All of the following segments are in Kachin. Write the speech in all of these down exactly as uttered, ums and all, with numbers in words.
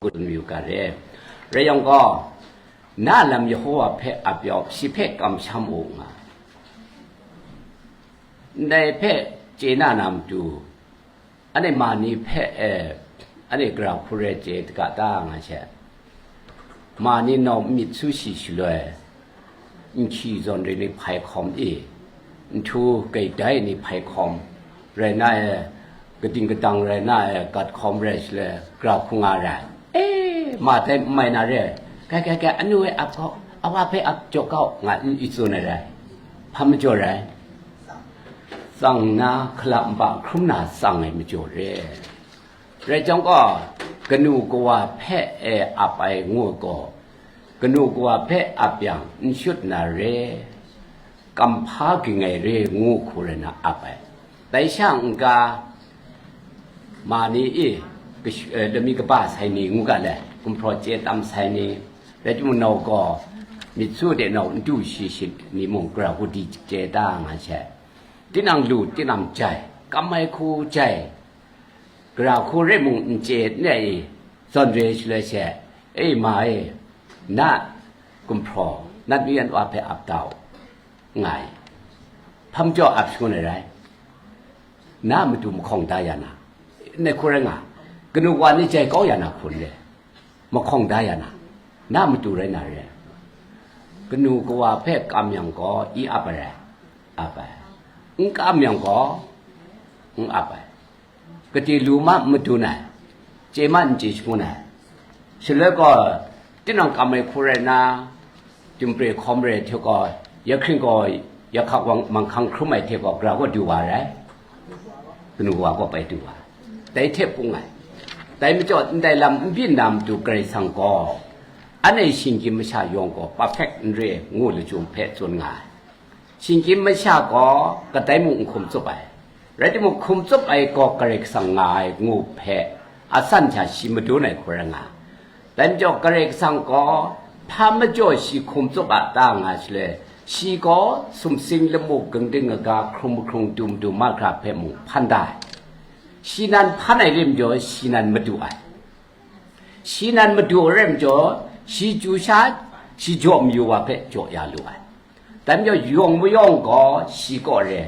kut mayu ga re. Rai yang gaw, na lam Yehova hpe ap yawng, shi hpe kamsham u nga. Ndai hpe chye na na matu, anhte ma ni hpe, e, anhte gara hku re chye daga ta nga she. Ma ni nau myit su shi shaloi, nhkyi zawn re ni hpai hkawm i, nhtu gaidai ni hpai hkawm, rai na e, kading kadang rai na e, gat hkawm rai shaloi, gara hku nga rai. E, ma tai n mai na re, kai, kai, kai, anu e ap kau, awa hpe ap jaw kau, nga n i tsun ai rai. Hpa majaw rai? Tsang na hkala nba hkrum na tsang ai majaw re. Rai jang gaw, kanu kawa hpe e ap ai ngu gaw, kanu kawa hpe ap yang n shut na re, kamhpa ging ai re ngu hku rai na ap ai. Dai sha n-ga, ma ni e, kash-, eh, lami kaba sai ni ngu ga le, gumhpraw chye tam sai ni, rai timung nau gaw, myit su de nau n du shi shi ni mung, gara hku di chye ta nga she. Tinang lu, tinang jai, kam ai hku jai, gara hku re mung n chye n ai i, zawn re shaloi she, e ma e, na gumhpraw, nat nu yan wa hpe ap da u, nga ai. Hpa majaw ap shangun ai rai? Na matu mahkawng da ya na, ndai hku rai nga, kanu wa ni jai kau ya na hkun re, mahkawng da ya na, na matu rai na re. Kanu kawa hpe kam yang gaw, i ap ai rai? Ap ai. N kam yang gaw, n ap ai. Kati lu ma n madun ai, chye ma n chye shangun ai. Shaloi gaw, tinang kam ai hku rai na, Jumhpre hkawm re ai hte gaw, ya hkring gaw, ya hkak wang manghkang hkrum ai hte gaw, gara gaw du wa rai, kanu wa gaw bai du wa, dai hte pung ai. Dai majaw, ndai lam n byin na matu Karai Kasang gaw, anhte shinggyim masha yawng gaw perfect n re ngu lachyum hpe tsun nga ai. Shinggyim masha gaw kadai mung n hkum tsup ai. Rai timung, hkum tsup ai gaw Karai Kasang nga ai ngu hpe, a san hta shi madun ai hku rai nga. Dai majaw, Karai Kasang gaw hpa majaw shi hkum tsup a ta nga shaloi, shi gaw sumsing lamu gingding aga hkrung mahkrung du madu mahkra hpe mung hpan da ai. Shi nan hpan ai re majaw, shi nan madu ai. Shi nan madu ai re majaw, shi chyu sha, shi jaw mayu wa hpe jaw ya lu ai. Dai majaw, yawng mayawng gaw shi kaw re,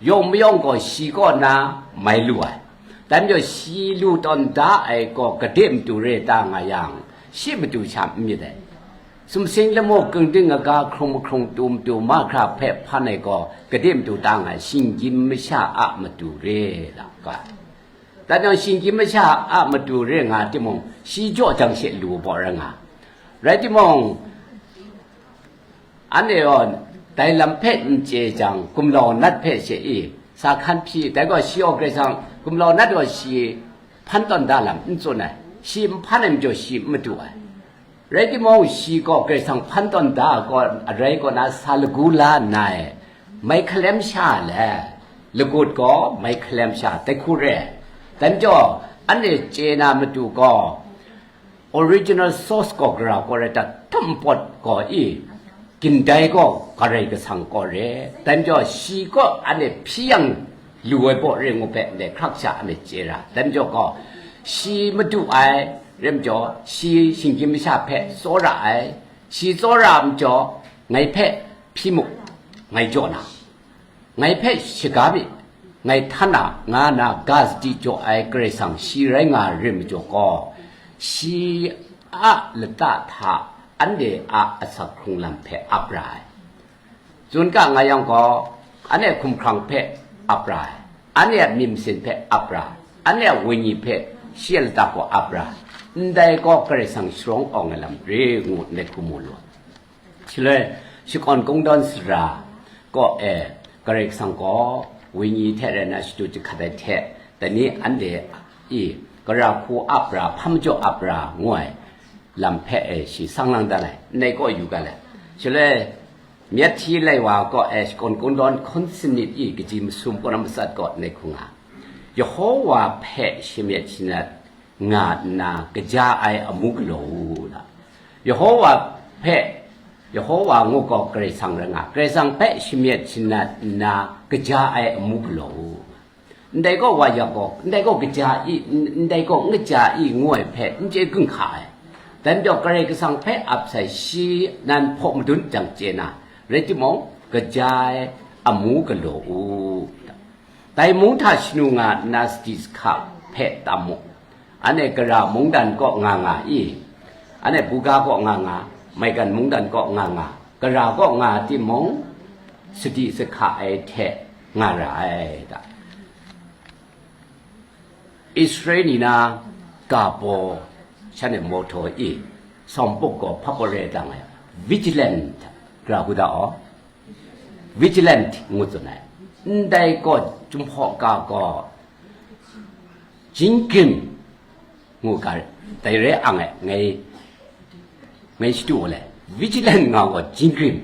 yawng mayawng gaw shi kaw na mai lu ai. Dai majaw, shi lu tawn da ai gaw gade matu re ta nga yang, shi matu sha n myit ai. Sumsing lamu gingding aga hkrung mahkrung du madu mahkra hpe hpan ai gaw gade matu ta nga ai, shinggyim masha a matu re la ga. Dan jang, shinggyim masha a matu re nga timung, shi jaw jang she lu baw rai nga. Rai timung, anhte gaw dai lam hpe n chye jang, gumlau nat hpe she i, sa hkan hpyi, dai gaw shi gaw Karai Kasang, gumlau nat gaw shi hpan tawn da lam n tsun ai, shi n hpan ai majaw shi n madu ai. Rai timung, shi gaw Karai Kasang hpan tawn da ai gaw, arai kaw na sa lagu la nna e, mai hkalem sha le, lagut gaw mai hkalem sha, dai hku re. Dai majaw, anhte chye na matu gaw, original source gaw gara gaw rai ta, htum pawt gaw i, gindai gaw Karai Kasang gaw re. Dai majaw, shi gaw anhte hpyi yang lu ai baw re ngu hpe, ndai hkrak sha anhte chye ra. Dai majaw gaw, shi madu ai, rai majaw, shi shinggyim masha hpe tsawra ai, shi tsawra majaw, ngai hpe hpyi mu, ngai jaw na, ngai hpe shaga mi, ngai htan na, nga na ga sadi jaw ai Karai Kasang shi rai nga ai re majaw gaw, shi a lata hta anhte a asak hkrung lam hpe ap ra ai. Tsun ga nga yang gaw, anhte hkumhkrang hpe ap ra ai, anhte a myit masin hpe ap ra ai, anhte a wenyi hpe shi a lata gaw ap ra ai, ndai gaw Karai Kasang sharawng awng ai lam re ngu ndai hku mu lu ai. Shaloi, shakawn kungdawn sara kaw e, Karai Kasang gaw wenyi hte rai nna shadu jahkrat ai hte, dai ni anhte i gara hku ap ra, hpa majaw ap ra ngu ai lam hpe e, shi sang lang dat ai, ndai kaw yu ga ai. Shaloi, Myit hti lai wa kaw e, shakawn kungdawn hkun sanit i kaji masum kaw na matsat gaw ndai hku nga, Yehova hpe shamyet shanat nga nna kaja ai amu galaw u la. Yehova hpe, Yehova ngu gaw Karai Kasang rai nga, Karai Kasang hpe shamyet shanat nna kaja ai amu galaw u. Ndai gaw wa yak gaw, ndai gaw kaja i, n-, ndai gaw n kaja i, ngu ai hpe n chye gun hka ai. Dai majaw Karai Kasang hpe ap sai shi nan hpaw madun jang chye na, rai timung, kaja ai amu galaw u. Dai mung hta shanu nga nna sadi sahka hpe tam mu. Anhte gara mungdan kaw nga nga i? Anhte buga kaw nga nga, maigan mungdan kaw nga nga, gara kaw nga timung, sadi sahka ai hte nga ra ai ta? Israel ni na ga baw, shanhte mawhtaw i, sawm pup gaw hpa pawt re dang ai, vigilant, gara hu da aw, vigilant ngu tsun ai. Ndai gaw, Jinghpaw ga gaw, jingrim ngu ga, dai re ang ai, ngai, ngai shadu ai. Vigilant nga gaw, jingrim,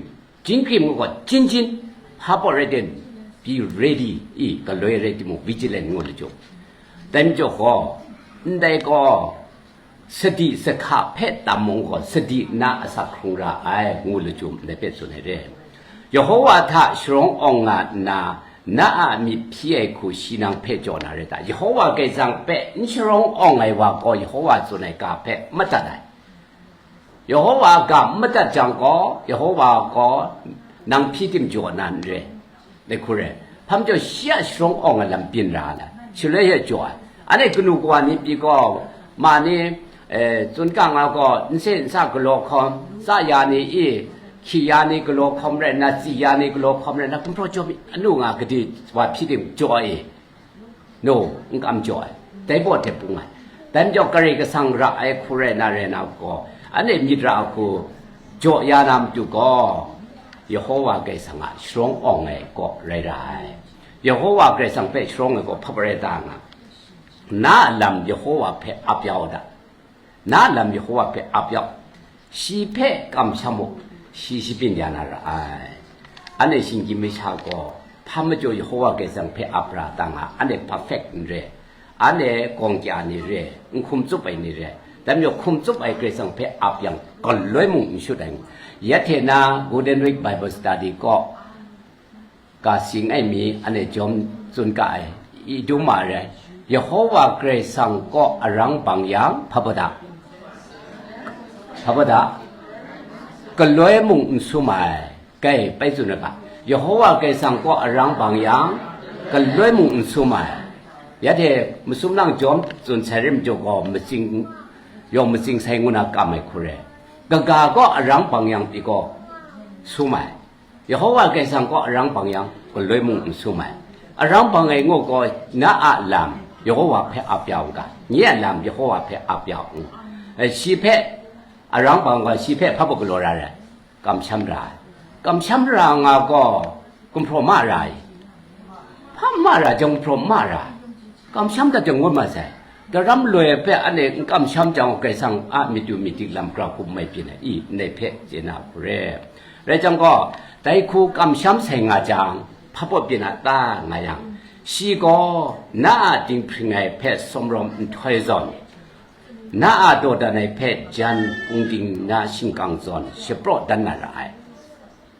jingrim ngu gaw, jin jin, hpa pawt rai ten, be ready, i, galoi rai timung, vigilant ngu lachyum. Dai majaw gaw, ndai gaw, sadi sahka hpe tam mung gaw, sadi na asak hkrung ra ai, ngu lachyum, ndai hpe tsun ai re. Yehova hta sharawng awng nga nna, na a myit hpyi ai hku shi nang hpe jaw na rai ta? Yehova Karai Kasang hpe n sharawng awng ai wa gaw, Yehova tsun ai ga hpe madat ai. Yehova ga madat jang gaw, Yehova gaw nang hpyi tim jaw na n re. Dai hku re, hpa majaw shi a sharawng awng ai lam byin ra ai, shaloi e jaw ai. Anhte kanu kawa ni pyi gaw, ma ni, eh, tsun kang a gaw, nse nsa galaw hkawm, tsa ya ni i, hkyi ya ni galaw hkawm rai nna, tsi ya ni galaw hkawm rai nna, gumhpraw jaw mi, anu nga gade wa hpyi tim jaw ai. No, n kam jaw ai. Dai baw hte bung ai. Dai majaw Karai Kasang ra ai hku rai na rai na gaw, anhte myit ra hku jaw ya na matu gaw, Yehova Karai Kasang a sharawng awng ai kaw rai ra ai. Yehova Karai Kasang hpe sharawng ai gaw hpa pawt rai ta nga, na a lam Yehova hpe ap ya u da. Na a lam Yehova hpe ap ya u. Shi hpe kamsham u, shi shabyin ya na ra ai. Anhte shinggyim masha gaw, hpa majaw Yehova Karai Kasang hpe ap ra ta nga, anhte perfect n re, anhte gawng kya ni re, n hkum tsup ai ni re, dai majaw hkum tsup ai Karai Kasang hpe ap yang, galoi mung n shut ai. Ya hte na Golden Week Bible Study kaw, ga sing ai mi, anhte jawm tsun ka ai, i dum ma rai. Yehova Karai Kasang kaw arang bang yang, hpa baw da? Hpa baw da? Galoi mung n sum ai. Kai, bai tsun ai ga. Yehova Karai Kasang kaw arang bang yang, galoi mung n sum ai. Ya hte masum nang jawm tsun sai rim jaw gaw, matsing, yawng matsing sai ngu na kam ai hku re. Kaga kaw arang bang yang pyi gaw, sum ai. Yehova Karai Kasang kaw arang bang yang, galoi mung n sum ai. Arang bang ai ngu gaw, na a lam, Yehova hpe ap ya u ga, nye a lam, Yehova hpe ap ya u. Eh, shi hpe, arang bang gaw, shi hpe hpa baw galaw ra ai? Kamsham ra ai. Kamsham ra nga gaw, gumhpraw ma ra ai? Hpa ma ra jang, gumhpraw ma ra ai. Kamsham dat jang ngut ma sai. Daram loi hpe anhte n kamsham jang, Karai Kasang a myit du myit dik lam gra hkum mai byin ai i, ndai hpe chye na hku re. Rai jang gaw, dai hku kamsham sai nga jang, hpa pawt byin a ta nga yang, shi gaw na a dinghpring ai hpe sumrawm nhtoi zawn, na a dawdan ai hpe jan pungding na shingkang zawn shapraw dan na ra ai.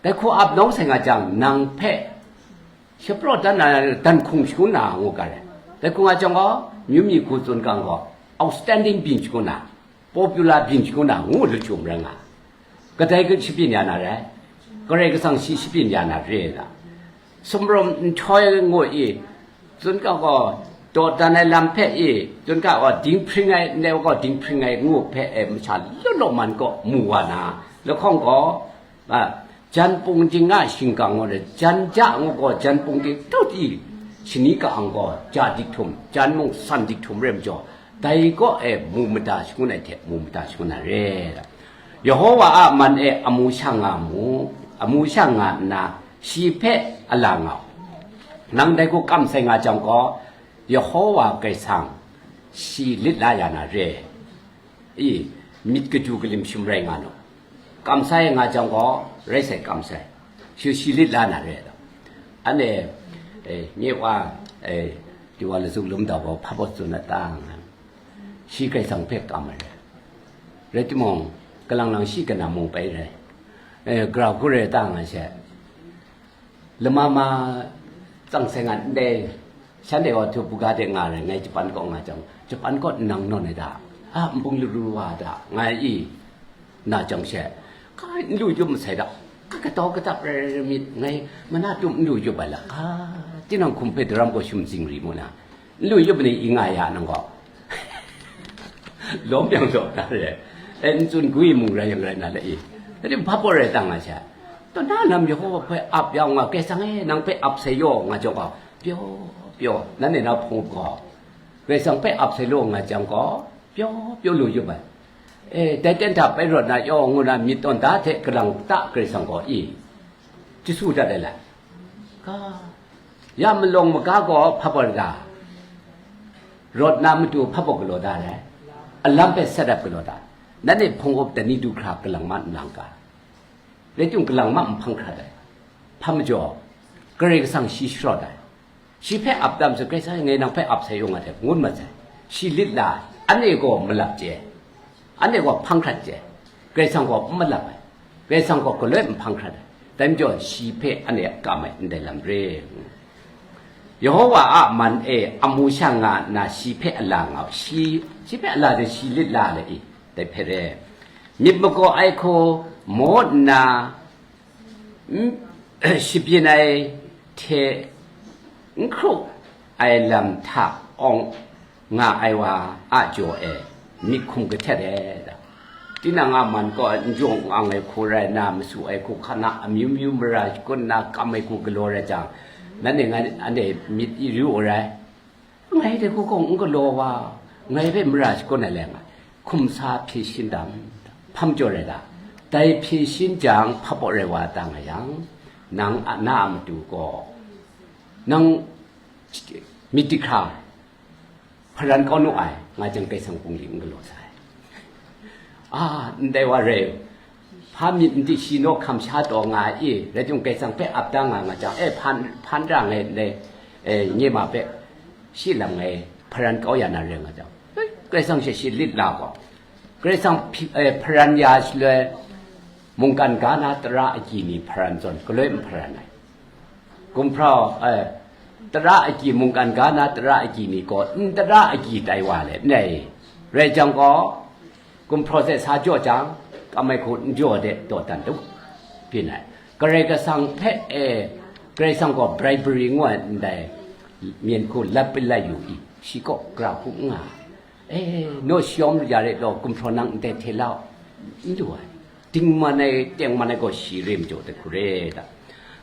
Dai hku ap nawng sai nga jang, nang hpe shapraw dan na, dan hkung shangun na ngu ga rai. Dai hku nga jang gaw, myu myi hku tsun kang gaw, outstanding byin shangun na, popular byin shangun na ngu lachyum rai nga. Kadai ka shabyin ya na rai? Karai Kasang shi shabyin ya na re na. Sumrawm nhtoi ngu i, tsun kang gaw, dawdan ai lam hpe i, tsun kang gaw, dinghpring ai, ndai gaw dinghpring ai ngu hpe e masha law law man gaw mu wa na, lahkawng gaw, a, jan pungding a shingkang ngu ai, jan ja ngu gaw, jan pungding tut i, shani ka ang gaw, ja dik htum, jan mung san dik htum re majaw, dai kaw e mu mada shangun ai hte mu mada shangun ai re. Yehova a man e amu sha nga mu, amu sha nga nna, shi hpe a la nga u. Nang dai hku kam sai nga jang gaw, Yehova Karai Kasang shi lit la ya na re. I, myit kaju kalim shum rai nga nu. Kam sai nga jang gaw, rai sai kam sai. Shi, shi lit la na re ai. Anhte, eh, nye wa, eh, di wa lazuk lum dau gaw, hpa baw tsun na ta nga. Shi Karai Kasang hpe kam ai re. Rai timung, kalang lang shi kana mung pai rai. Eh, grau hku rai ta nga she. Lama ma tsang sai nga ndai, Shanhte gaw htu buga de nga ai, ngai Japan kaw nga jang, Japan kaw nang nawn ai da, a, npung laru wa da, nga ai i, na jang she, ka n lu yup masai da, ka katau katap rai rai myit, ngai mana tum n lu yup ai la, a, tinang hkum hpe daram gaw shum zingri mu na, n lu yup ni i nga ya nang gaw. Lawm yang lawm na re, e, n tsun gwi mung rai yang rai na le i, dai hpa pawt rai tang nga sha, taw na lam Yehova hpe ap ya nga, Karai Kasang e, nang hpe ap sai yaw nga jawng gaw, pyaw, pyaw, nanhte na hpung gaw, Karai Kasang hpe ap sai law nga jang gaw, pyaw, pyaw lu yup ai. E, dai ten hta bai rawt na yaw ngu na myit tawn da hte kalang ta Karai Kasang gaw i, Jisu dat ai la, ga, ya malawng maga gaw hpa gaw da, rawt na matu hpa gaw galaw da ai, alam hpe sat ap galaw da, nanhte hpung up dani du hkra kalang ma n lang ga, rai timung, kalang ma n hpang hkrat ai, hpa majaw, Karai Kasang shi sharawt ai, shi hpe ap tam su, Karai Kasang ngai nang hpe ap sai yaw nga hte ngun mat sai, shi lit la ai, anhte gaw malap chye, anhte gaw hpang hkrat chye, Karai Kasang gaw n malap ai, Karai Kasang gaw galoi n hpang hkrat ai, dai majaw shi hpe anhte kam ai ndai lam re. Yehova a man e amu sha nga nna shi hpe a la nga u, shi, shi hpe a la de shi lit la le i, dai hpe re. Myit magaw ai hku maw nna, n-, shabyin ai hte n hkru ai lam hta awng nga ai wa a jaw e myit hkum kahtet e, tinang a man kaw n jaw n ang ai hku rai na, masu ai hku hkan na, amyu myu mara shakun na kam ai hku galaw rai jang, nanhte ngai anhte myit yu u rai. Ngai dai hku gaw n galaw wa, ngai hpe mara shakun ai leng ai, hkum sa hpye shin dam, hpa majaw rai ga, dai hpye shin jang hpa pawt rai wa ta nga yang, nang a, na a matu gaw, nang myit dihkra hparan kau nu ai, nga jang Karai Kasang bungli n galaw sai. A, ndai wa rai, hpa myit n di shi naw hkam sha taw nga ai i, rai timung, Karai Kasang hpe ap da nga nga jang, e, hpan, hpan ra ngai ndai, e, nye ma hpe shi lam ngai hparan kau ya na rai nga jang, e, Karai Kasang she shi lit la gaw, Karai Kasang hpi-, e, hparan ya shaloi, mungkan ga na tara agyi ni hparan zawn, galoi n hparan ai. Gumhpraw, e, tara agyi, mungkan ga na tara agyi ni gaw n tara agyi tai wa le, n rai. Rai jang gaw, gumhpraw hte sa jaw jang, kam ai hku n jaw de dawdan du, byin ai. Karai Kasang hpe, e, Karai Kasang gaw bribery ngu ai ndai, myen hku lat pit lat yu i, shi kaw gara hku n nga ai. E, naw shayawm ya ret law, gumhpraw nang ndai hte lau, n du ai. Dingman ai, tengman ai gaw shi re majaw de hku re da.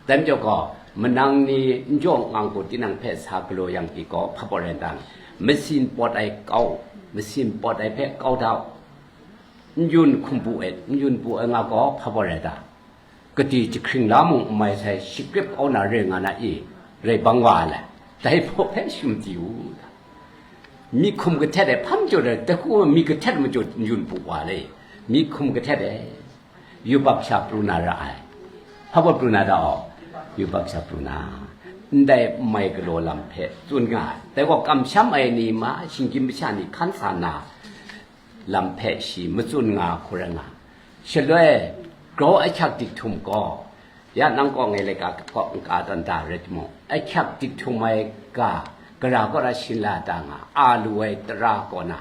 Dai majaw gaw, manang ni n jaw n ang hku tinang hpe sa galaw yang pyi gaw, hpa pawt rai n ta? Masin pawt ai kau, masin pawt ai hpe kau da u. N yun hkum bu ai, n yun bu ai nga gaw, hpa pawt rai ta? Kade jahkring la mung n mai sai, shagrep kau na re nga na i, rai bang wa ai lai, dai hpaw hpe shum di u. Myit hkum kahtet ai, hpa majaw dai, dai hku mi kahtet majaw n yun bu wa le, myit hkum kahtet ai, yubak sha pru na ra ai, hpa pawt pru na ta aw, yubak sha pru na, ndai n mai galaw lam hpe tsun nga ai, dai gaw kamsham ai ni ma, shinggyim masha ni hkan sa na, lam hpe shi matsun nga hku rai nga. Shaloi, grau ahkyak dik htum gaw, ya nang kaw ngai laika kaw n ka tawn da rai timung, ahkyak dik htum ai ga, gara kaw na shin la da nga, a lu ai tara kaw na,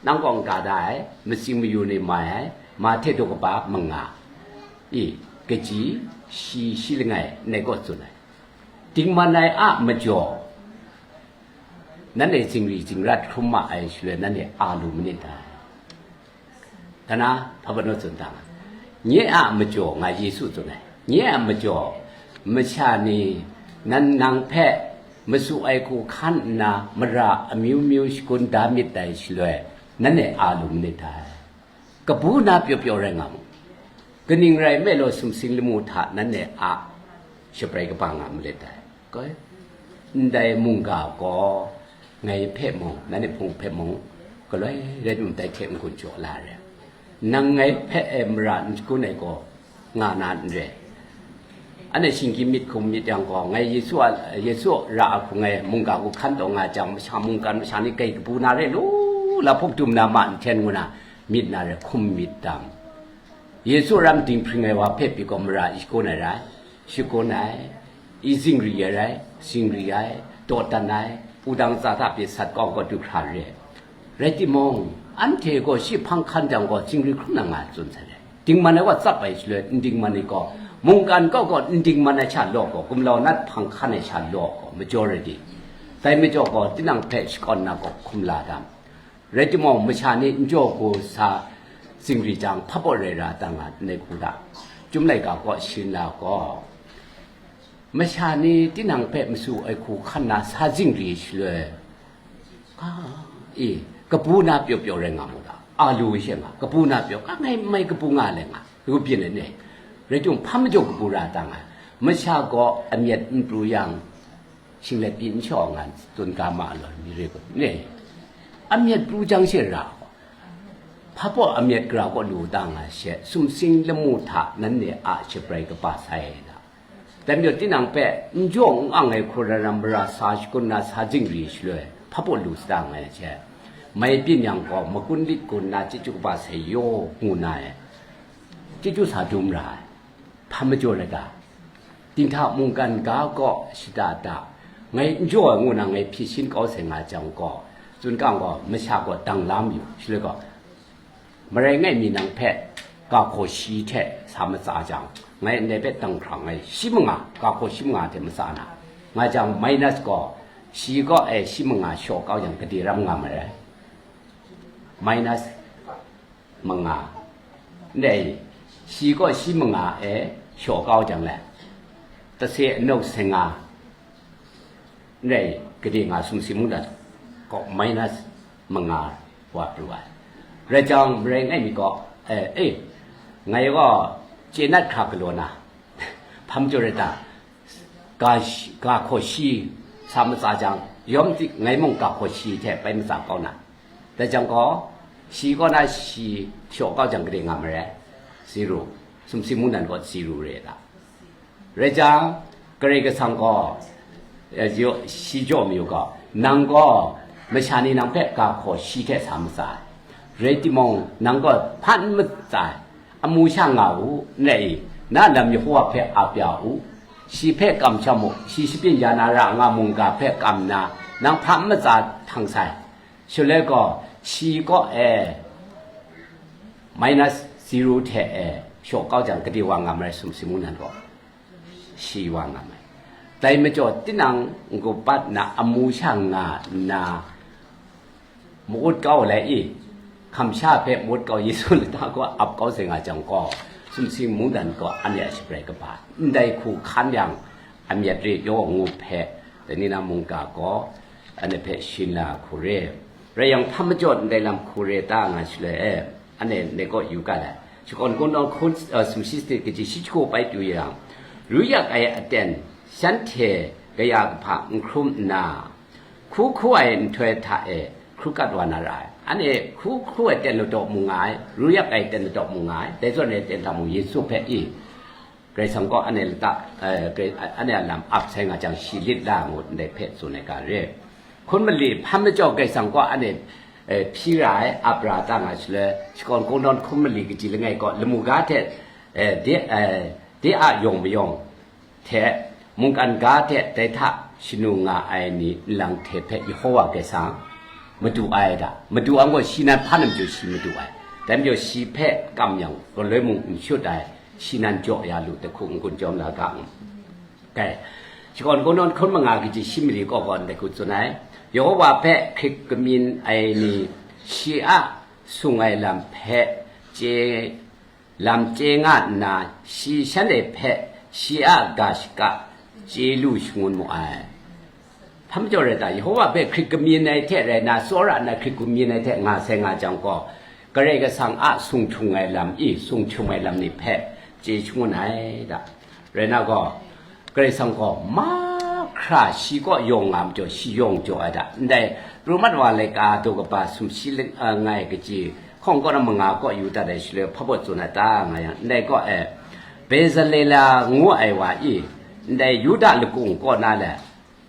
nang kaw n ka da ai, matsing mayu ni mai ai, Mahte daw kaba manga, i, kaji, shi, shi langai, nai kaw tsun ai. Dingman ai a majaw, nanhte zingri zingrat hkrum ma ai shaloi, nanhte a lu manit dai. Dana, hpa pawt naw tsun ta nga, nye a majaw, nga Yesu tsun ai, nye a majaw, masha ni nan nang hpe masu ai hku hkan nna mara amyu myu shakun da myit dai shaloi, nanhte a lu manit dai. Kabu na pyaw pyaw rai nga mu. Kaning rai nme law, sumsing lamu hta nanhte a shabrai kaba nga malit dai. Koi, ndai mungga gaw ngai hpe mung, nanhte hpung hpe mung, galoi rai num dai hte n-gun jaw la re. Nang ngai hpe e mara n shangun ai gaw nga na n re. Anhte shinggyim myit hkum myit yang gaw, ngai Yesu a, Yesu ra a hku ngai mungga hku hkan taw nga jang, masha mungkan masha ni kai kabu na re lu, lahpawk dum na ma n hten ngu na myit na re, hkum myit dam. Yesu ram dinghpring ai wa hpe pyi gaw mara i shangun ai rai, shangun ai, i zingri ai rai, zingri ai, dawdan ai, wudang tsa hta pyi sat kau gaw du hkra re. Rai timung, anhte gaw shi hpang hkan jang gaw, zingri hkrum na nga ai tsun sai re. Dingman ai wa tsap ai shaloi, n dingman ai gaw, mungkan kau gaw n dingman ai sha law gaw, gumlau nat hpang hkan ai sha law gaw, majority. Dai majaw gaw, tinang hpe shakawn na gaw hkum la dam. Rai timung, masha ni n jaw hku sa zingri jang, hpa baw rai ra ta nga, ndai hku hta. Chyum laika gaw, shin la gaw, masha ni tinang hpe masu ai hku hkan na sa zingri shaloi, ka, e, kabu na pyaw pyaw rai nga mu ta? A lu she nga, kabu na pyaw, ka ngai mai kabu nga le nga, ngu byin ai ni. Rai timung, hpa majaw kabu ra ta nga? Masha gaw amyat n pru yang, shinglet pyi n shaw nga tsun ga ma ai law, mi re kun ni? Amyat pru jang she ra gaw, hpa baw amyat gara kaw lu ta nga she, sumsing lamu hta nanhte a shabrai kaba sai ai da. Dai majaw tinang hpe n jaw n ang ai hku rai ram mara sa shakun na sa zingri shaloi, hpa baw lu sa ta nga ai she, mai byin yang gaw, makun lit kun na chyeju kaba sai yaw ngu na ai, chyeju sa dum ra ai. Hpa majaw rai ta? Dinghta mungkan ga kaw shada da, ngai n jaw ai ngu na ngai hpyi shin kau sai nga jang gaw, tsun kang gaw, masha gaw dang la mayu, shaloi gaw, marai ngai mi nang hpe ga hkaw shi hte sa matsa jang, ngai ndai hpe dang hkrang ai, shi manga, ga hkaw shi manga hte matsa na, nga jang minus gaw, shi gaw e shi manga shaw kau jang, gade ram nga marai. Minus manga. Ndai, shi gaw shi manga e shaw kau jang le, tase anau se nga, ndai, gade nga sumsing mungdan gaw minus manga wa pru ai. Rai jang, marai ngai mi gaw, e, e, ngai gaw chye nat hkra galaw na, hpa majaw rai ta? Ga shi, ga hkaw shi sa matsa jang, yawm tik ngai mung ga hkaw shi hte bai matsa kau na. Dai jang gaw, shi kaw na shi shaw kau jang, gade nga marai? Zero. Sumsing mungdan gaw zero re ta? Rai jang, Karai Kasang gaw, eh, yo, shi jaw mayu gaw, nang gaw masha ni nang hpe ga hkaw shi hte sa matsa ai. Rai timung, nang gaw hpa n matsa ai. Amu sha nga u, n rai i, na lam Yehova hpe ap ya u. Shi hpe kamsham u, shi shapyin ya na ra nga mungga hpe kam nna, nang hpa n matsa htang sai. Shaloi gaw, shi kaw e minus zero hte e shaw kau jang, gade wa nga marai, sumsing mungdan gaw? Shi wa nga mai. Dai majaw, tinang n-gup bat nna amu sha nga nna, ma-ut kau ai i, hkam sha hpe ma-ut kau, Yesu lata gaw ap kau sai nga jang gaw, sumsing mungdan gaw anhte a shabrai kaba, ndai hku hkan yang, amyat re yaw ngu hpe, dai ni na mungga gaw, anhte hpe shin la hku re. Rai yang, hpa majaw ndai lam hku re ta nga shaloi e, anhte ndai kaw yu ga ai. Shakawn Kungdawn hkun, uh, sumshi sanit kaji shi jahku bai pru yang, ru yak ai aten shanhte kaya kahpa n hkrum nna, hku hku ai nhtoi hta e hkru kat wa na ra ai. Anhte hku hku ai ten ladaw mu nga ai, ru yak ai ten ladaw mu nga ai, dai zawn e ten hta mung Yesu hpe i, Karai Kasang gaw anhte lata, eh, Karai, anhte a lam ap sai nga jang, shi lit la ngut ndai hpe tsun ai ga re. Hkun mali hpa majaw Karai Kasang gaw anhte, eh, hpyi ra ai, ap ra ta nga shaloi, Shakawn Kungdawn hkun mali kaji langai gaw, lamu ga hte, eh, de, eh, de a yawng mayawng hte, mungkan ga hte dai hta shanu nga ai ni nlang hte hpe Yehova Karai Kasang madu ai da. Madu ang gaw, shi nan hpa na majaw shi madu ai. Dai majaw, shi hpe kam yang, galoi mung n shut ai, shi nan jaw ya lu, dai hku n-gun jawm la ga. Kai, Shakawn Kungdawn hkun manga kaji shi mali kaw gaw ndai hku tsun ai, Yehova hpe hkrit kamyin ai ni, shi a sung ai lam hpe chye, lam chye nga nna, shi shanhte hpe shi a ga shaka chye lu shangun mu ai. Hpa majaw rai ta? Yehova hpe hkrit kamyin ai hte rai nna, tsawra nna hkrit kamyin ai hte nga sai nga jang gaw, Karai Kasang a sung htung ai lam i, sung htum ai lam ni hpe chye shangun ai da. Rai nna gaw, Karai Kasang gaw mahkra shi kaw yawng nga majaw, shi yawng jaw ai da. Ndai, Pru Mat Wa laika daw kaba sumshi ling, a, nga ai kaji, hkawng kaw na manga kaw yu dat ai shaloi, hpa baw tsun ai ta nga yang, ndai kaw e, Bezalela ngu ai wa i, ndai Yuda lakung kaw na le,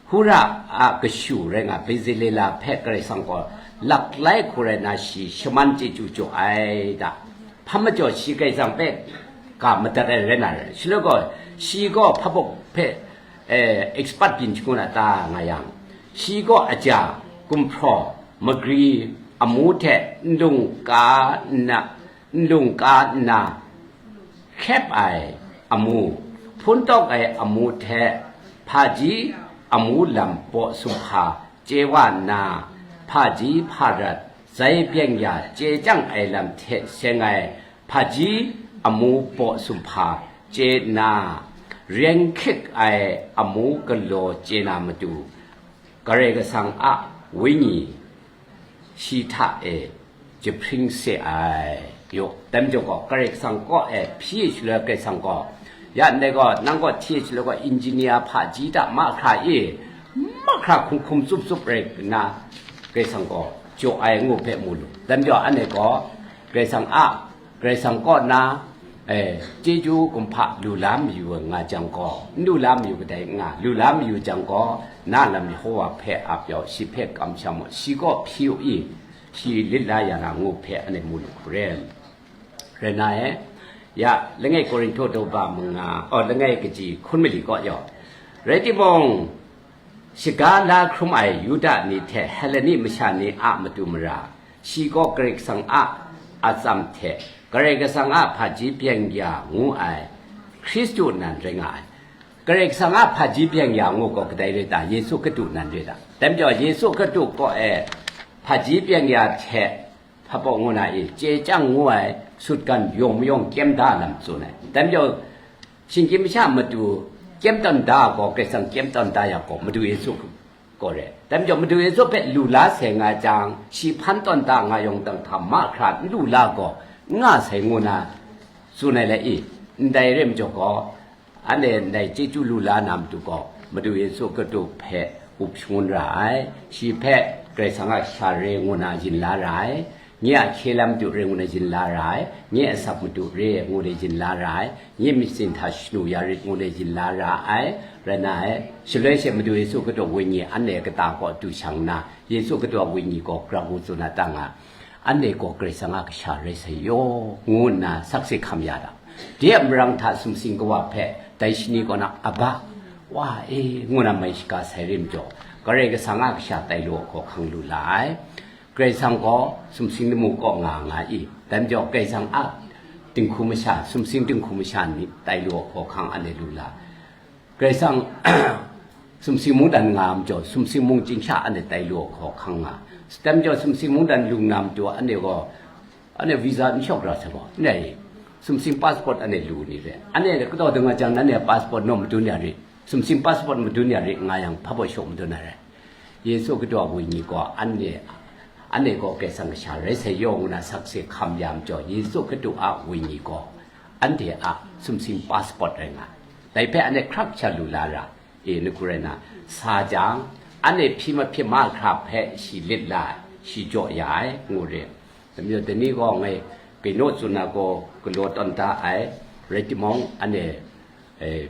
Hura a kashu rai nga, Bezalela hpe Karai Kasang gaw laklai hku rai nna, shi shaman chyeju jaw ai da. Hpa majaw, shi Karai Kasang hpe ga madat ai rai na rai. Shaloi gaw, shi gaw hpa baw hpe, eh, expert byin shangun a ta nga yang, Shi gaw aja, gumhpraw, magri, amu hte n lung ka nna, n lung ka nna, hkyep ai amu, hpun tawk ai amu hte hpaji amu lam baw sumhpa chye wa nna, hpaji hparat, zai byeng ya chye chyang ai lam hte seng ai hpaji amu baw sumhpa chye nna, ren hkrik ai amu galaw chye na matu, Karai Kasang a Wenyi shi hta e jahpring se ai. Yaw, dai majaw gaw, Karai Kasang kaw e hpyi shaloi Karai Kasang gaw, ya ndai gaw, nang gaw hti shaloi gaw, engineer hpaji hta mahkra e, mahkra hkum hkum tsup tsup rai nna, Karai Kasang gaw jaw ai ngu hpe mu lu. Dai majaw, anhte gaw, Karai Kasang a, Karai Kasang kaw na, eh, chyeju kumhpa lu la mayu nga jang gaw, n lu la mayu kadai n nga, lu la mayu jang gaw, na lam Yehowa hpe ap yau, shi hpe kamsham mu, shi gaw hpyi u i, shi lit la ya na ngu hpe anhte mu lu hku ren. Rai na e, ya, langai Korinhto daw ba manga, oh, langai kaji hkun mali kaw yau. Rai timung, shaga la hkrum ai Yuda ni hte Heleni masha ni a matu mara, shi gaw Karai Kasang a atsam hte Karai Kasang a hpaji byeng ya ngu ai Hkristu nan rai nga ai. Karai Kasang a hpaji byeng ya ngu gaw kadai rai ta? Yesu Kadu nan rai ta? Dai majaw Yesu Kadu kaw e hpaji byeng ya hte hpabaw ngu na i, chye chyang ngu ai sutgan yawng mayawng kyem da lam tsun ai. Dai majaw, shinggyim masha matu kyem tawn da gaw, Karai Kasang kyem tawn da ya gaw, Madu Yesu gaw re. Dai majaw, Madu Yesu hpe lu la sai nga jang, shi hpan tawn da nga yawng dang hta mahkra n lu la gaw, n nga sai ngu na tsun ai le i, ndai rai majaw gaw, anhte ndai chyeju lu la na matu gaw, Madu Yesu Kadu hpe up shangun ra ai, shi hpe Karai Kasang a sha re ngu na yin la ra ai, nye a hkye lam matu re ngu na yin la ra ai, nye a asak matu re ngu na yin la ra ai, nye myit sin hta shanu ya rit ngu na yin la ra ai, rai na ai, shaloi she Madu Yesu Kadu a Wenyi anhte kata kaw du shang nna, Yesu Kadu a Wenyi gaw grau ngu tsun na ta nga, anhte gaw Karai Kasang a kasha rai sai yaw, ngu nna sakse hkam ya ta. De a marang hta sumsing kawa hpe dai shani kaw na, Aba, Wa e, ngu na mai shaga sai rim jaw, Karai Kasang a kasha tai lu ai hkawhkang lu la ai. Karai Kasang gaw sumsing lamu kaw nga nga i, dai majaw Karai Kasang a dinghku masha, sumsing dinghku masha ni tai lu ai hkawhkang anhte lu la. Karai Kasang sumsing mungdan nga majaw, sumsing mungchying sha anhte tai lu ai hkawhkang nga. Dai majaw sumsing mungdan lu na matu anhte gaw, anhte visa n shawk ra sa gaw, ndai sumsing passport anhte lu ni re. Anhte kataw dang nga jang, nanhte passport naw madun ya rit, sumsing passport madun ya rit nga yang, hpa baw shawk madun na rai. Yesu Kadu a Wenyi gaw anhte, anhte gaw Karai Kasang kasha rai sai yaw ngu na sakse hkam ya majaw, Yesu Kadu a Wenyi gaw anhte a sumsing passport rai nga. Dai hpe anhte hkrak sha lu la ra, e, ni hku rai na, sa jang, anhte hpyi mahpyi mahkra hpe shi lit la, shi jaw ya ai, ngu re. Dai majaw, dai ni gaw ngai, Kaino tsun na gaw galaw tawn da ai, rai timung, anhte, e,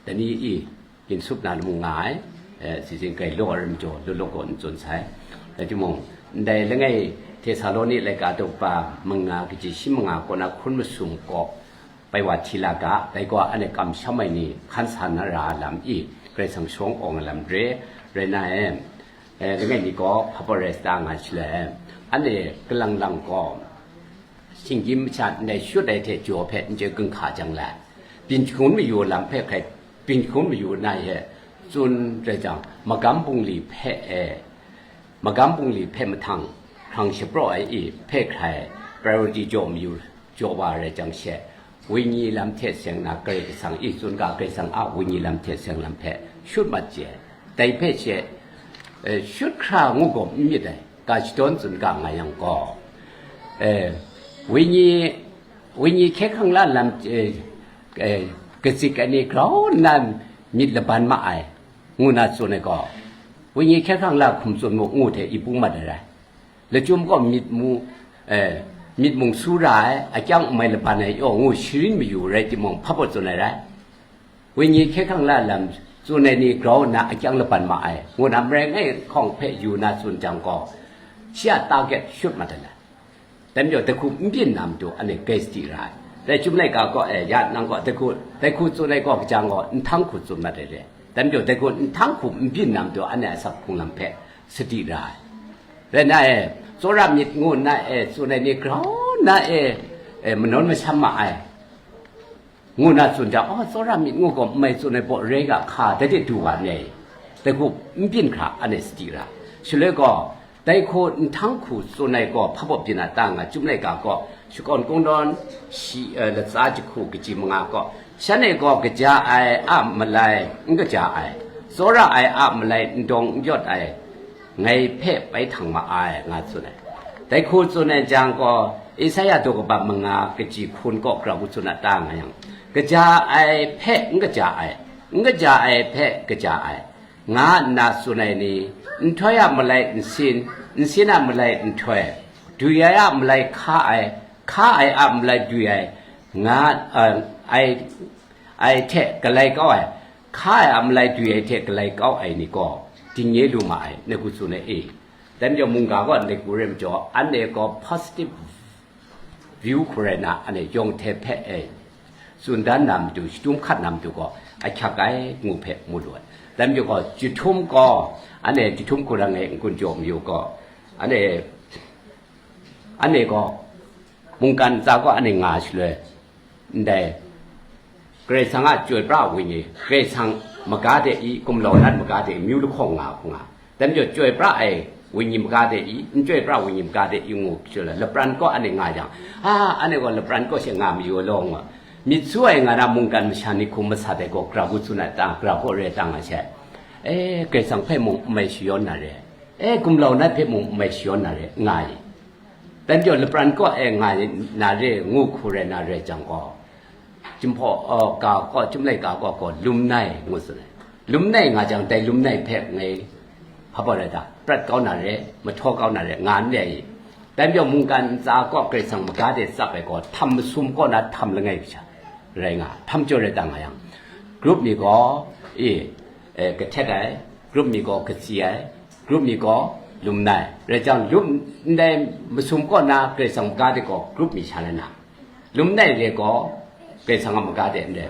dai ni i, ginsup na lamu nga ai, eh, sijin kai law ai rai majaw, law law gaw n tsun sai. Rai timung, ndai langai Htesaloni laika daw pa manga kaji shi manga kaw na hkun masum gaw pai wa hti la ga, dai gaw anhte kamsham ai ni hkan sa na ra ai lam i, Karai Kasang shawng awng ai lam re, rai na e, eh, langai ni gaw hpa baw rai sa ta nga shaloi, anhte kalang lang gaw, shinggyim masha ndai shut ai hte jaw hpe n chye gun hka jang lai. Byin hkun mayu lam hpe hkrai, byin hkun mayu na e tsun rai jang, magam bungli hpe e, magam bungli hpe mahtang hkrang shapraw ai i hpe hkrai, priority jaw mayu, jaw wa rai jang she, Wenyi lam hte seng na Karai Kasang i tsun ga, Karai Kasang a Wenyi lam hte seng lam hpe shut mat je. Dai hpe she, eh, shut hkra ngu gaw n myit ai, ga shadawn tsun ga nga yang gaw, eh, Wenyi, Wenyi hkye hkrang la lam, eh, eh, katsit ai ni grau nna myit laban ma ai, ngu na tsun ai gaw, Wenyi hkye hkrang la hkum tsun mu ngu hte i bung mat ai rai. Lachyum gaw myit mu, eh, myit mung su ra ai, akyang n mai laban ai yaw ngu sharin mayu rai timung, hpa baw tsun ai rai. Wenyi hkye hkrang la lam tsun ai ni grau nna akyang laban ma ai, ngu na marai ngai hkawng hpe yu na tsun jang gaw, shi a target shut mat ai rai. Dai majaw, dai hku n byin na matu, anhte gai sadi ra ai. Dai Chyum laika gaw, e, ya nang gaw, dai hku, dai hku tsun ai gaw, kajang gaw, nhtang hku tsun mat ai re. Dan jaw, dai gaw nhtang hku n byin na matu, anhte a asak hkrung lam hpe sadi ra ai. Rai nna e, tsawra myit ngu nna e, tsun ai ni grau nna e, e, manawn masham ma ai, ngu nna tsun jang, oh, tsawra myit ngu gaw, n mai tsun ai baw rai ga hka, dai de du wa n rai, dai hku n byin hkra, anhte sadi ra. Shaloi gaw, dai hku nhtang hku tsun ai gaw hpa baw byin a ta nga, Chyum laika gaw, shakawn kungdawn shi, eh, latsa jahku kaji manga gaw, shanhte gaw kaja ai a malai n kaja ai, tsawra ai a malai n dawng n yawt ai, ngai hpe bai htang ma ai, nga tsun ai. Dai hku tsun ai jang gaw, Esaia daw kaba manga kaji hkun gaw grau tsun a ta nga yang, kaja ai hpe n kaja ai, n kaja ai hpe kaja ai, nga nna tsun ai ni, nhtoi a malai nsin, nsin a malai nhtoi, dwi ai a malai hka ai, hka ai a malai dwi ai, nga, eh, ai, ai hte galai kau ai, hka ai a malai dwi ai hte galai kau ai ni gaw, dingnye lu ma ai, ngu tsun ai e. Dai majaw mungga gaw ndai hku rai majaw, anhte gaw positive view hku rai na, anhte yawng hte hpe e, tsun dan na matu, shadum hkat na matu gaw, ahkyak ai ngu hpe mu lu ai. Dai majaw gaw, jahtum gaw, anhte jahtum hku rai ngai n-gun jaw mayu gaw, anhte, anhte gaw, mungkan ntsa gaw anhte nga shaloi, ndai, Karai Kasang a chyoi pra ai wenyi, Karai Kasang maga de i, gumlau nat maga de i, myu lahkawng nga hku nga. Dai majaw chyoi pra ai wenyi maga de i, n chyoi pra ai wenyi maga de i ngu chyoi la, lapran kaw anhte nga yang, a, anhte gaw lapran kaw she nga mayu law nga. Myit su ai nga na mungkan masha ni hkum masat ai gaw, grau tsun ai ta, grau kaw re ta nga she. E, Karai Kasang hpe mung n mai shayawn na re. E, gumlau nat hpe mung n mai shayawn na re, nga i. Dai majaw lapran kaw e nga na re, ngu hku rai na re jang gaw, Jinghpaw, uh, ga gaw, Chyum laika gaw, gaw lum nai ngu tsun ai. Lum nai nga jang, dai lum nai hpe ngai hpa baw rai ta, prat kau na re, mahtaw kau na re, nga n re i. Dai majaw mungkan ntsa kaw Karai Kasang maga de tsap ai gaw, htam masum kaw na htam langai kasha rai nga, htam jaw rai ta nga yang, group mi gaw, e, e, kahtet ai, group mi gaw katsi ai, group mi gaw lum nai. Rai jang, lum ndai masum kaw na Karai Kasang maga de gaw group mi sha rai na. Lum nai re gaw, Karai Kasang a maga de n rai.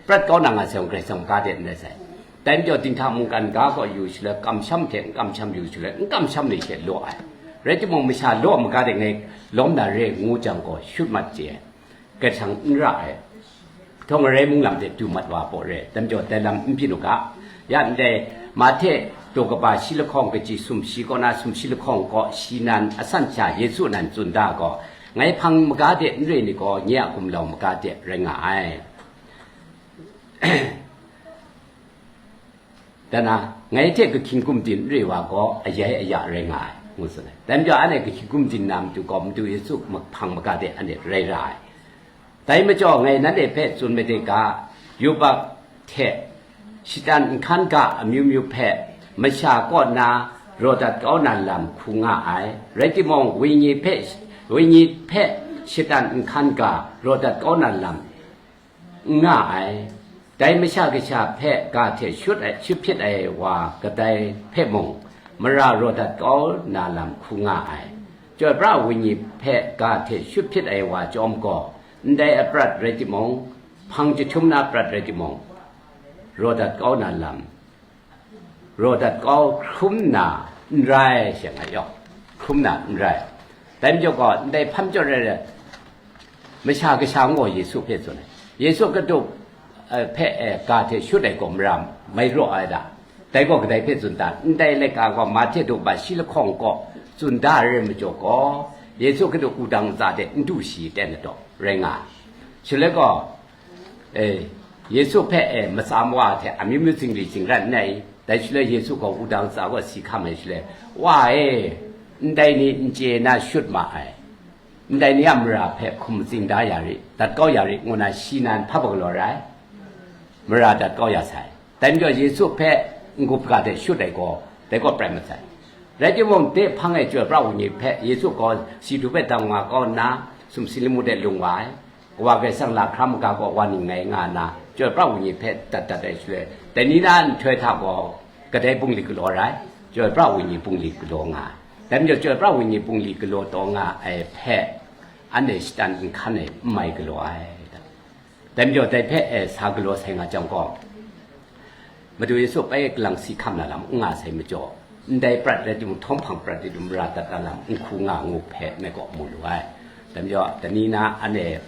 Prat kau na nga sai, Karai Kasang maga de n rai sai. Dai majaw dinghta mungkan ga gaw yu shaloi, kamsham hte n kamsham yu shaloi, n kamsham ni she law ai. Rai timung, masha law maga de ngai lawm na re ngu jang gaw, shut mat chye ai. Karai Kasang n ra ai. Htawng arai mung lam de du mat wa paw re, dai majaw dai lam n byin u ga. Ya ndai, Mahte daw kaba shi lahkawng kaji sumshi kaw na sumshi lahkawng kaw shi nan asan sha Yesu nan tsun da gaw, ngai hpang maga de n re ni gaw, nye a gumlau maga de rai nga ai. Dan na, ngai hte kahkying gumdin n re wa gaw, ayai aya rai nga ai, ngu tsun ai. Dai majaw, anhte kahkying gumdin na matu gaw, Madu Yesu hpang maga de anhte rai ra ai. Dai majaw, ngai nanhte hpe tsun made ga, yubak hte shatan nhkan ga amyu myu hpe masha kaw na raw dat kau na lam hku nga ai. Rai timung, wenyi hpe, wenyi hpe shatan nhkan ga raw dat kau na lam n nga ai. Dai Masha Kasha hpe ga hte shut ai, shut hpyit ai wa kadai hpe mung, mara raw dat kau na lam hku nga ai. Chyoi pra ai wenyi hpe ga hte shut hpyit ai wa chyawm gaw, ndai aprat rai timung, hpang jahtum na aprat rai timung, raw dat kau na lam, raw dat kau hkrum nna n rai, she nga yaw, hkrum nna n rai. Dai majaw gaw, ndai hpam jaw rai rai, Masha Kasha gaw Yesu hpe tsun ai. Yesu Hkristu, eh, hpe, eh, ga hte shut ai gaw mara mai raw ai da. Dai gaw kadai hpe tsun ta? Ndai laika gaw Mahte daw ba shi lahkawng kaw tsun da ai rai majaw gaw, Yesu Hkristu wudang ntsa de n du shi ten na taw, rai nga ai. Shaloi gaw, e, Yesu hpe, e, matsa mawa hte amyu myu zingri zingrat n ai, dai shaloi Yesu gaw wudang ntsa gaw si hkam ai shaloi, "Wa e, ndai ni n chye na shut ma ai, ndai ni a mara hpe hkum matsing da ya rit, dat kau ya rit," ngu na shi nan hpa galaw rai? Mara dat kau ya sai. Dai majaw Yesu hpe n-gup ga de shut ai gaw, dai gaw prai mat sai. Rai timung, de hpang e Chyoi pra ai wenyi hpe Yesu gaw si du hpe dang wa kau nna, sumsing lamu de lung wa ai. Kawa Karai Kasang lahkra maga gaw wa ning ngai nga nna, Chyoi pra ai wenyi hpe dat dat ai shaloi, dai ni na nhtoi hta gaw kadai bungli galaw rai? Chyoi pra ai wenyi bungli galaw nga ai. Dai majaw Chyoi pra ai wenyi bungli galaw taw nga ai hpe, anhte shatan nhkan e n mai galaw ai. Dai majaw dai hpe, e, sa galaw sai nga jang gaw, Madu Yesu bai kalang si hkam na lam n nga sai majaw, ndai prat rai timung, htawng hpang prat rai timung, mara dat na lam n hku nga ngu hpe me kaw mu lu ai. Dai majaw, dai ni na anhte,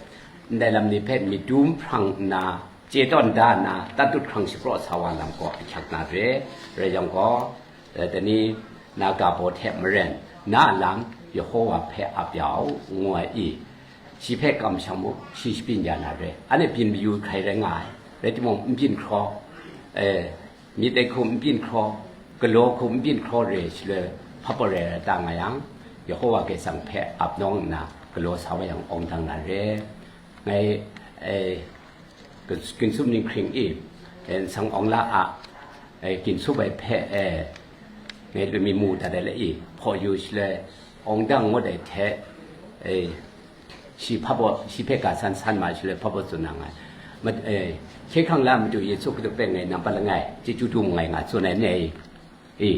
ndai lam ni hpe myit dum hprang nna, chye tawn da nna, tatut hkrang shapraw sa wa lam gaw ahkyak na re. Rai yang gaw, eh, dai ni na ga baw hte maren, na a lam Yehowa hpe ap ya u, ngu ai i, shi hpe kamsham u, shi shabyin ya na re. Anhte byin mayu hkrai rai nga ai, rai timung, n byin hkraw, eh, myit ai hkum n byin hkraw, galaw hkum n byin hkraw re shaloi, hpa baw rai rai ta nga yang, Yehowa Karai Kasang hpe ap nawng nna, galaw sa wa yang awng dang na re. Ngai, eh, Kin-, Kinsum Ninghkring i, eh, nsang awng la a, eh, Kinsum ai hpe, eh, ngai lumi mu dat ai la i, hpaw yu shaloi, awng dang ngut ai hte, eh, shi hpa baw, shi hpe ga san san ma shaloi, hpa baw tsun na nga ai. Ma-, eh, hkye hkrang la Madu Yesu Hkristu hpe ngai nampat langai, chyeju du mu ngai nga tsun ai ni e. E,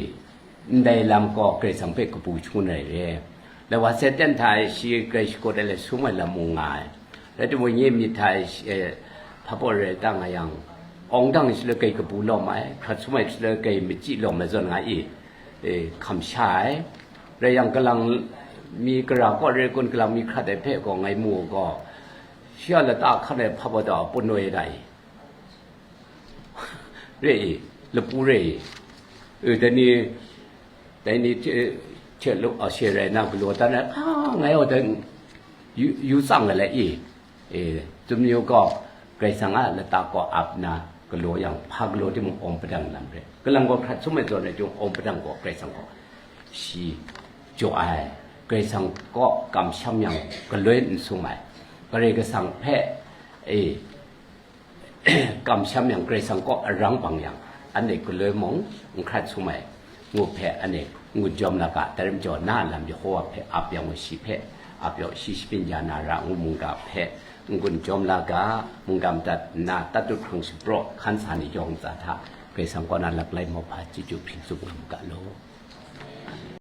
ndai lam gaw Karai Kasang hpe kabu shangun ai re. Lai wa Satan hta e shi grai shakut ai lai sum ai lam mung nga ai. Rai timung, nye myit hta e shi, eh, hpa baw rai ta nga yang, awng dang shaloi grai kabu lawm ai, hkrat sum ai shaloi grai machyi lawm ai zawn nga i, eh, hkam sha ai. Rai yang, kalang mi gara kaw re kun, kalang mi hkrat ai hpe gaw ngai mu u gaw, shi a lata hkan ai hpa baw ta pun noi ai da i? Re i, lapu re i. E, dai ni, dai ni hte, hte lu a she rai na galaw dan ai, a, ngai gaw dai yu, yu tsang ai lai i. E, tsun yu gaw, Karai Kasang a lata kaw ap nna galaw yang, hpa galaw timung awng padang lam re. Kalang gaw hkrat sum ai zawn rai timung, awng padang gaw Karai Kasang gaw shi jaw ai. Karai Kasang kaw kamsham yang galoi n sum ai. Karai Kasang hpe, e, kamsham yang, Karai Kasang kaw arang bang yang, anhte galoi mung n hkrat sum ai, ngu hpe anhte n-gun jawm la ga. Dai rai majaw, na a lam Yehowa hpe ap yang u, shi hpe ap yaw, shi shabyin ya na ra ngu mungga hpe n-gun jawm la ga. Mungga madat nna, tatut hkrang shapraw hkan sa ni yawng ntsa hta, Karai Kasang kaw na laklai mauhpa chyeju hpring tsup nga mu ga law.